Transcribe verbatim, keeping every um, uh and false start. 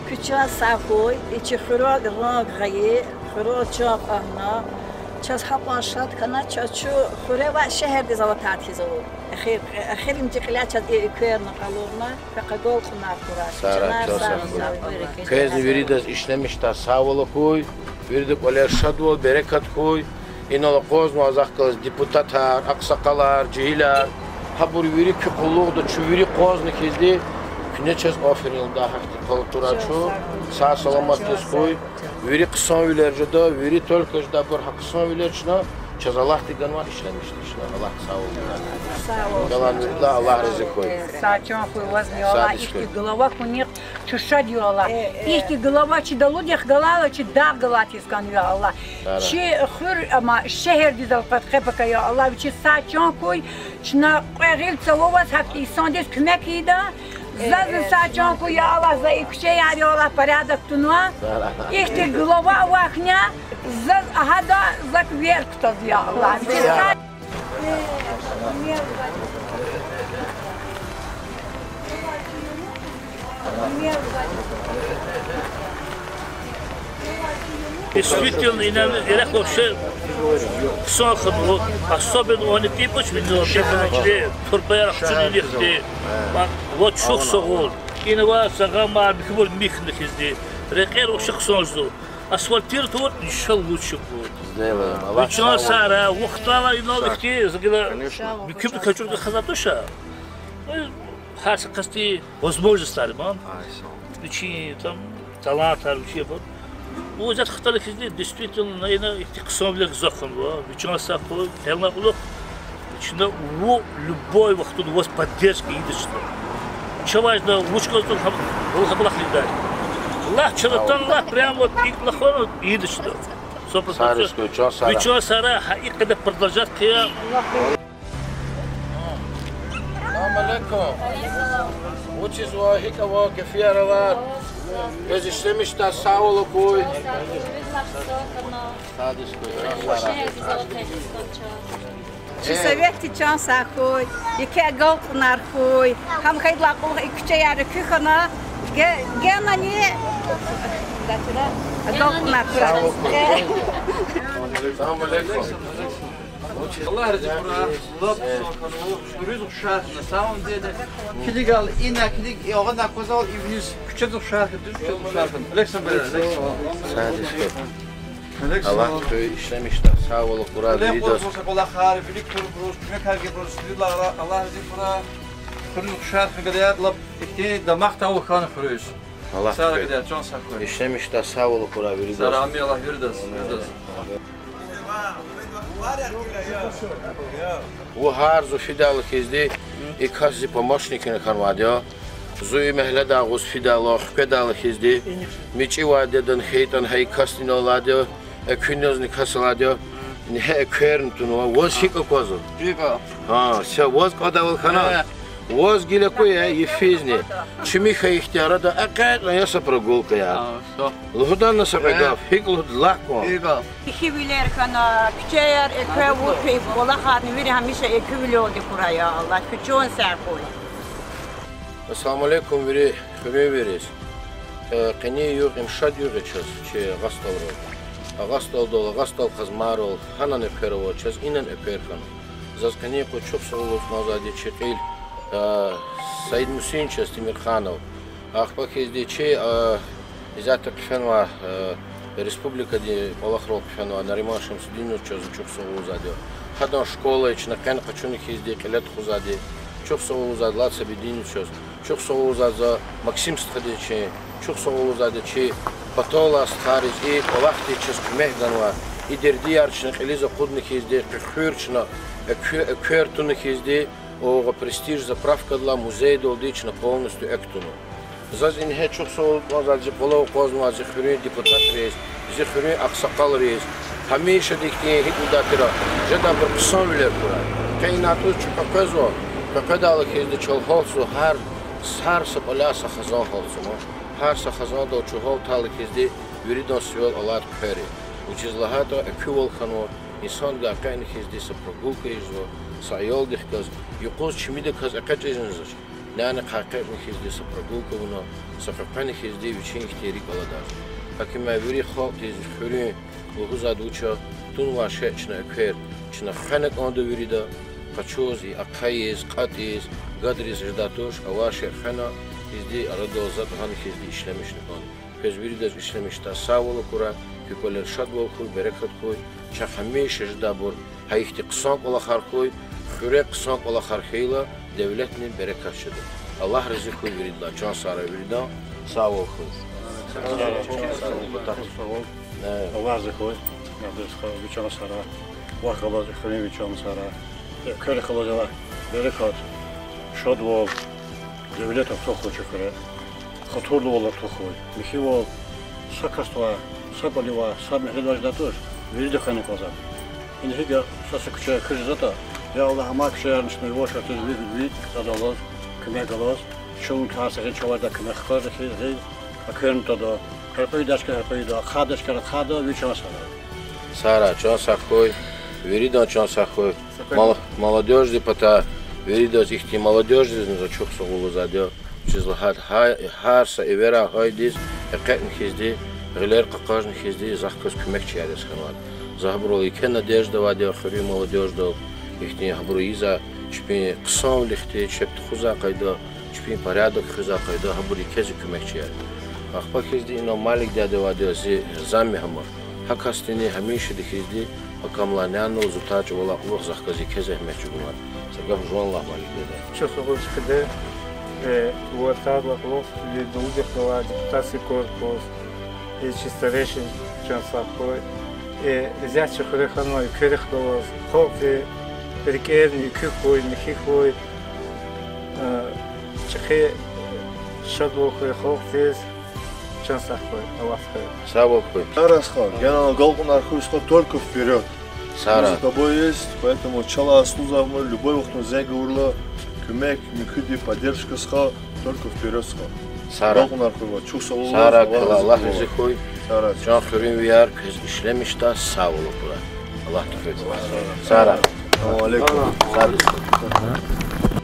Куьче сагъ хьуй, и чи хуьрек ранг гъайи, хуьрек чан кьванна, чаз гьакьван шад хьана, чаз чун хуьре ва шегьердиз алатайди хьиз ава. Эхир, эхиримжи кьиляй чаз и экверни къалурна, квехъ агалкьунар хьурай. Сагърай, чан сагъ хьуй. Квезни виридаз ишлемишдай сагъвал хьуй, вирида кӀвалера шадвал, берекат хьуй. Инал акъвазнавай захъ галаз депутатар, агъсакъалар, жегьилар, гьабур вири куь къуллугъда, чун вири акъвазна хьизди, куьне чаз аферин лугьудай гьахьтин къал хьурай чун. Сагъ-саламатдиз хьуй. Вири хъсанвилер жеда, вири только жедайбур гьа хъсанвилер чна, чаз Аллагьди ганвай ишлемишдай чна, Аллагьди сагъвал гурай. Галан виридалай Аллагь рази хьуй. Сагъ чан хьуй вазни, я Аллагь, ихьтин глава хьунихъ чун шад я, я Аллагь. Ихьтин глава чи далудихъ галайла, чи дагъ галайдиз хьана, я Аллагь. Чи хуьр, амма шегьердиз элкъвез хъипакай, я Аллагь, вичиз сагъ чан хьуй, чна кьве гъил цававаз гьахьтин инсандиз куьмек ийида. Зазни сагъ чан хьуй, я Аллагь, за и куьчеяр, я Аллагь, порядок тунва. Ихьтин глава авахьни, заз гьада, зак вер кутаз, я Аллагь. Действительно, инал ирак вообще хъсан хьанва, особенно они типа, что турбаяр хчуни нихди. Ва чухсагъул. Инал ава сагъама михьивал михьна хьизди. Рекьер вообще хъсан жезва. Асфальтировать авуртӀа, иншаллагь, лучше будет. Сделаем. Аллагь сагъ хьуй. Вичин сагърай, вахтунда инал ихьтин за гила муькуьбур качуртӀа хаза туш. Ну, гьар са касдин возможностьар ман. Вичин там талантар, вичи абур. Ва зат хтана хьизди, действительно, на ина ихьтин хъсанвилер гзаф хьанва, вичин сагърай, гьелна кьулухъ, чна вун любой вахтунда ваз поддержка ийида чна. Чавай жеда вуч кӀанзаватӀа, вун гьабурухъ лидай. Аллагь чаз атанвай прямо икӀ лагьана ийида чна. Сто процентов. Сагърай, вичин сагърай, гьа и къайда продолжать хъия. Салам алейкум. Вучиз ва гьикӀ ава, кефияр ава? Квез ишлемишдай сагъвал хьуй. Чи советди чан сагъ хьуй, еке агалкьунар хьуй. Гьам хьайидалай кьулухъ и куьчеяр экуь хьана, ге-, генани агалкьунар хьурай. Салам алейкум. Аллагь рази хьурай, лап хъсан хьанва, хуьруьз ухшар хьана, на самом деле. Килигайла ина, килиг, и агъана аквазвайла и виниз, куьчедиз ухшар хьана, дуьз куьчедиз ухшар хьана. Алейкум салам. Сагърай. Алейкум салам. Аллагь куь ишлемишдай сагъвал хьурай виридаз. Кьулухъ кваз кӀвалахар, вилик турбуруз, куьмекар гайибуруз, виридалай Аллагь рази хьурай. Хуьруьз ухшар хьана, гадаяр лап ихьтин дамах тавур хьана хуьруьз. Аллагь куь ишлемишдай сагъвал хьурай виридаз. Сагърай, амин, Аллагь виридаз, виридаз. Вун гьар зун фидайла хьизди, и кас зи помощникни хьанвайди я. Зун и мягьледай агъуз фидайла, хкведайла хьизди, мичӀивайди я, дани хьайитӀани гьа и касни алайди я, экуьназни кас алайди я, ингье экверни тунва, ваз гьикӀ аквазва? Гьа, са ваз кӀандайвал хьана. Ваз гила куь я йифизни. Чими хьайи ихтияр ада, экъечӀна я са прогулкаяр. Лугьудай на са кьве гаф, гьикӀ лугьудай, лагь кван. Экуьвилер хьана, куьчеяр эквер авуртӀа, кӀвалахарни вири гьамиша экуьвилелди хьурай, я Аллагь, куь чан сагъ хьуй. Ассаламу алейкум вири хуьруьнвийриз. Э, къенин югъ им шад югъ я чаз, чи Агъа СтӀалра. Агъа СтӀалдал, Агъа СтӀал Къазмайрал, гьанани эквер ава, чаз инани эквер хьана. Заз къенин къуз чухсагъул лугьуз кӀанзавайди чи кьил, э, Саид Мусинович Темирханов. Ахпа хьизди чи, э, изятда хъфенвай, э, республикадин кӀвалахрал хъфенвай Нариман Шамсудинович чаз чухсагъул лугьузвайди я. Гьадан школа я, чна къени къачуна хьизди кьиле тухузвайди. Чухсагъул лугьузвайди Лацабединовичаз. Чухсагъул лугьузвайди за Максим стхадиз чин. Чухсагъул лугьузвайди чи паталай стхайриз, и кӀвалахдиз чаз куьмек ганвай. И дердияр чна кьилиз акъудна хьизди, къе хуьр чна эквер, эквер туна хьизди, агъа Престиж заправкадилай музейдалди чна полностью экв туна. Заз ингье чухсагъул лугьуз кӀанзавайди зи къвалав акъвазнавай зи хуьруьн депутатриз, зи хуьруьн агъсакъалриз, гьамишадик тин гьикӀ лугьудай тир, жедайбур хъсанвилер хьурай. Къе инай тӀуз чун къекъвезва, къекъведайла хьизди чал гьалтзава, гьар, гьар са кӀваляй са хизан гьалтзава. Гьар са хизандал чун гьалтайла хьизди виридан сивел алайди хъвери. Вучиз лагьайтӀа экуьвал хьанва, инсандивай къени хьизди са прогулка ийизва, са аялдихъ галаз, юкъуз чимидаказ экъечӀизни жезвач. Няни къекъвена хьизди са прогулка авуна, са къекъвена хьизди вичин хьтин рикӀ аладай. ГьакӀ им вири халкьдиз хуьруьн лугьузвайди вуч я: тунвай шей чна эквер, чна хвена кӀанда вирида, къачуз, и ахъайиз, кьатӀиз, гадриз жедай туш, авай шей хвена, хьизди арадал затӀ гъана хьизди ишлемишна кӀанда. Квез виридаз ишлемишдай сагъвал акурай, куь кӀвалер шадвал хьуй, берекат хьуй, чахъ гьамиша жедайбур гьа ихьтин хъсан кӀвалахар хьуй, хуьре хъсан кӀвалахар хьайила, девлетни берекат жеда. Аллагь рази хьуй виридалай, чан сагърай виридан, сагъвал хьуй. Аллагь рази хьуй, Надир стха, ви чан сагърай, вахъ галаз хуьруьн ви чан сагърай. Экверихъ галаз Аллагь берекат, шадвал, девлет артухуй чи хуьре. Хатурлувал артухуй. Михьивал, са касдивай, са кӀваливай, са мягьледивай жедай туш, вирида хвена кӀанзава. Ингье гьикӀ я, са-са куьче хьиз жезватӀа, я Аллагь, амай куьчеярни чна юваш-юваш ви, ви кӀвалахал куьмек галаз, чун тарсихъин чавай жедай куьмек хкажда хьиз, гьикӀ экверни твада, гьяркьуь дачка гьяркьуь ийида, ахъай дачкаяр ахъайда, ви чан сагърай. Сагърай, чан сагъ хьуй, виридан чан сагъ хьуй. Мол-, молодёжьдин патай, виридаз ихьтин молодёжьдизни за чухсагъул лугьузвайди я. Вучиз лагьайтӀа гьа-, гьар са эверай гьайидиз, экъечӀна хьизди, гъилер къакъажна хьизди, захъ галаз куьмекчияр яз хьанвайди. За гьабурал еке надежда авайди я хуьруьн молодёжьдал, ихьтин гьабуру ийизвай чпин хъсанвилихъди, чеб тухузвай къайдада, чпин порядок хуьзвай къайдада, гьабур еке зи куьмекчияр я. Ахпа хьизди инал Малик дядя авайди я, зи зам я гьам. Гьа касдини гьамишади хьизди, пакамлай нянал зутай чӀавалай кьулухъ захъ галаз еке зегьмет чӀугунвайди. Са гаф жуван лагь, Малик дядя. Чухсагъул чкада, э, ватандин кьулухъ, ви дулдихъ галай депутатский корпус, э, чи старейшин, чан сагъ хьуй, э, исятда чи хуьре хьанвай экверихъ галаз, халкьдин рикӀерни экуь хьуй, михьи хьуй, э, чӀехи шадвал хьуй халкьдиз, чан сагъ хьуй, Аллагьди хайи. Сагъвал хьуй. Сагърай стха, генани агалкьунар хьуй стха, только вперёд. Сагърай. Мы за тобой есть, поэтому чалай служа мы, любой вахтунда зенг авурла, куьмек, муькуьди поддержка стха, только вперёд стха. Сагърай. Агалкьунар хьуй ваз, чухсагъул лугьуз, Аллагь рази хьуй. Сагърай. Чан хуьруьнвияр, квез ишлемишдай сагъвал акурай. Аллагьди хуьй. Сагърай. Салам алейкум. Сагърай.